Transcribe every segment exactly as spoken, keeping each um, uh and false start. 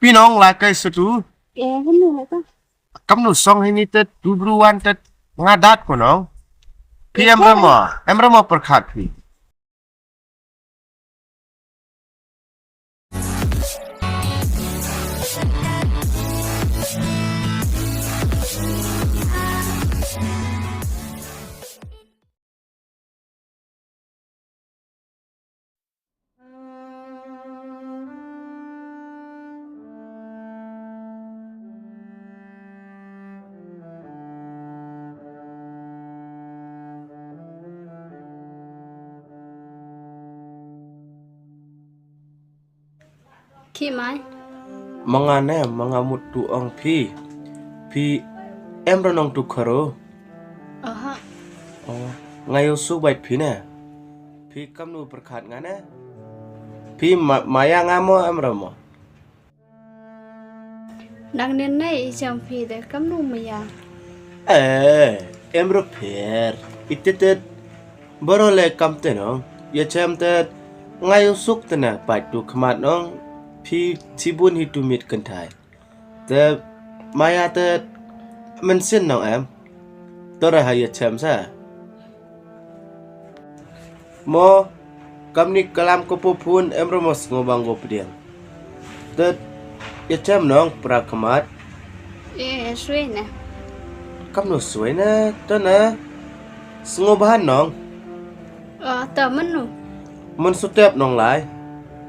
Phi nong la kai sutu. Eh, hini hata. Kamnu song hini tet dubru wan tet ngadat ko nong. Phi em rama, em rama perkhat phi. Ki mai. Ma nga ne, ma nga mut tu ong phi. Phi em ra nong tu kharo. Aha. Oh, nga ïoh suk bait phi ne. Phi kamnu pyrkhat nga ne. Phi ma-, maya nga mo em ra mo. Nang nen ne i jam phi de kamnu maya. Eh, em ra pher. Itetet. Baro le kam te nong. Ïa chem te nga ïoh suk te na pait tu khmat nong. Phi chibun hi tu mit kynthai. Te maya te mensin nong em. Tora ha ïa chem sa. Mo, kam ni kalam ko po phun em ro mo sngo bang go pdiang. Te ïa chem nong pra khmat. Eh, sui na. Kam no sui na, to na. Sngo bahan nong. Ah, ta menu. Men step nong lai.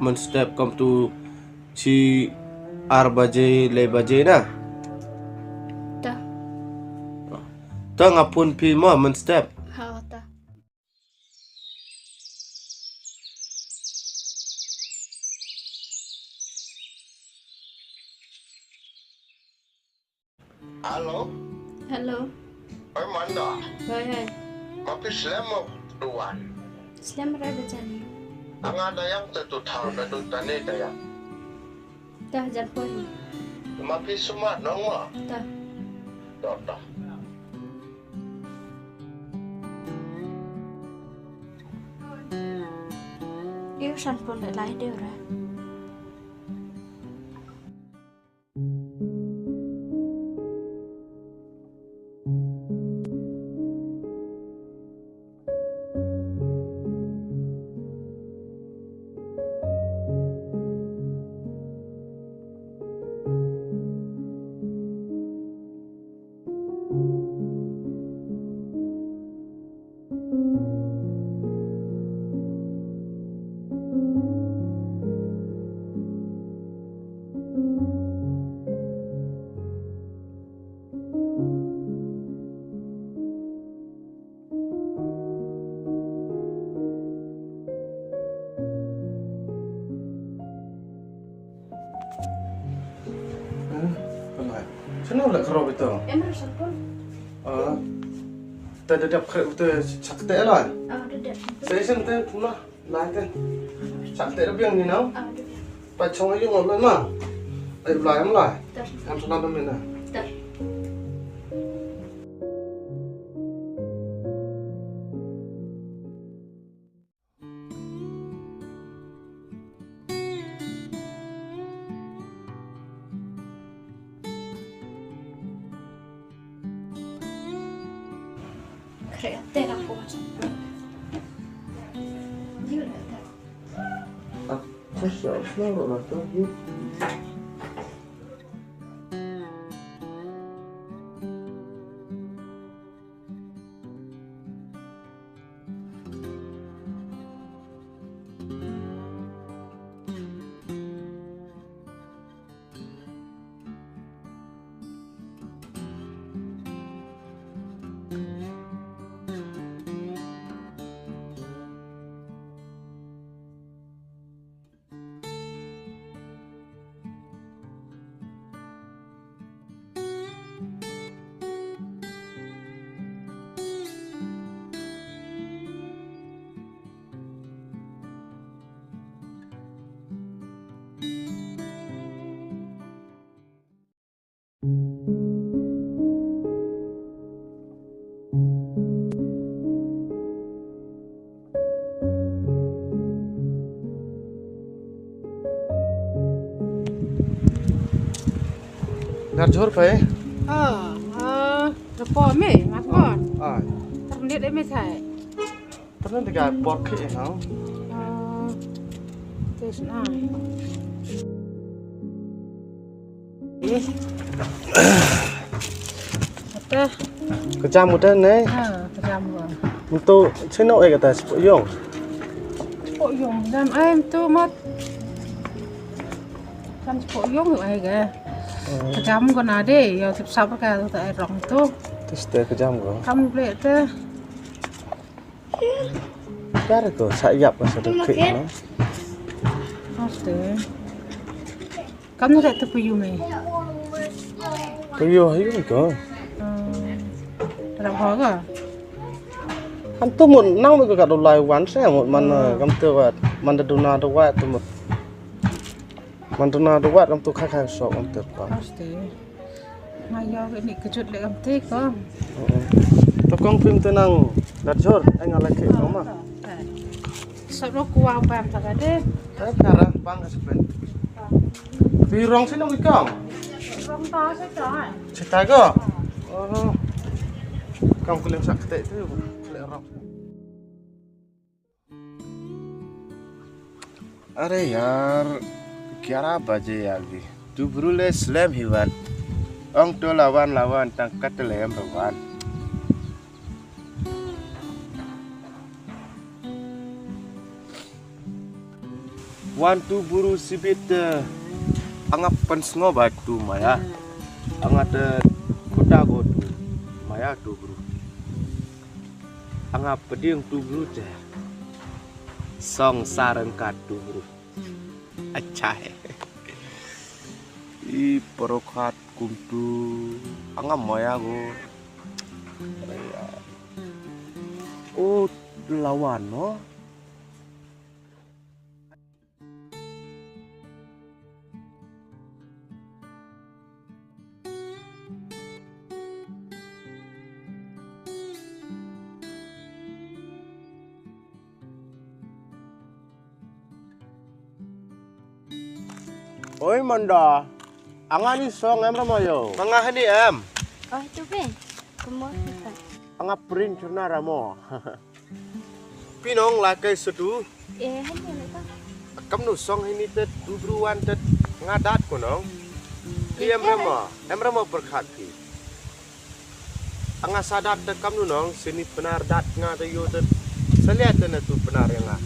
Men step kam tu chi ar baje, le baje na. Ta. Ta nga phun phi mo men step. Ha, ta. Hello. Hello. Oi, Manda. Oi, oi. Ma phi slem mo duwan. Slem ra da jan. Anga dayang te tu thau da tu tane dayang. Dah jan poi. Ma phi sumat nong ma. Dah. Dah, dah. Iu san pon da lai deu ra. Shano la karo bito? Em, rusak pun. Ah. Ta da dap kre ute chak te la. Ah, da dap. Sa isin te pula la te. Chak te biang ni nau. Ah, da dap. Pa chong ayu ngol ma. Ai bla em la. Tar. Em sana dum ni na. Tar. Ngar jhur phe? Ah, ah, repo me, mat kon. Ai. Ternet me thai. Ternet ga por khi hau. Ah, tis na. Ata. Ka jam uta ne? Ha, ka jam ko. Mtu chino e kata sipok yong. Sipok yong, jam ai mtu mat. Kan sipok yong ai ga. Ka jam ko na de, yo sip sap ka ta ai rong tu. Tis te ka jam ko. Kam ble te. Kar ko sa yap ka sa tu kri no. Aste. Kam na tu puyu me. Puyu hayu ko. Rap ho ga. Kan tu mun nang me ko ka do lai wan se mun man kam tu wat man da duna do wat tu mun. Man duna do wat kam tu khai khai sok kam tu pa. Aste. Nga ïoh ni kejut leh kam te ko. To kong phim te nang gat jhur, ai nga la khe ko ma. Sat ro kuwa bam ta ka de. Te kara bang ka sepen. Pi rong sino ki kong? Rong ta sa ta. Sita ko? Oh. Kong kuling sak te tu, kuling rong. अरे यार, ग्यारह बजे आ गई। तू ब्रू ले स्लैम ही वन। Ong to lawan lawan tang kat le em wan. Wan tu buru sibit, eh, angap pen sngo ba tu maya. Angat, eh, kota go tu maya tu buru. Angap peding tu buru te. Song sareng kat tu buru. Acha he. I porokat kumtu angam maya go. O lawan no. Oi Manda, anga ni song em ramo yo. Manga hani em. Oh tu pe. Kemo kita. Anga print churna ramo. Pinong la kai setu. Eh, hani le ka. Kam nu song hini te tu bru wan te nga dat ko nong. Ki em ramo, em ramo perkhat ki. Anga sadat te kam nu nong, sini penar dat nga te yo te. Selia te na tu penar yang nga.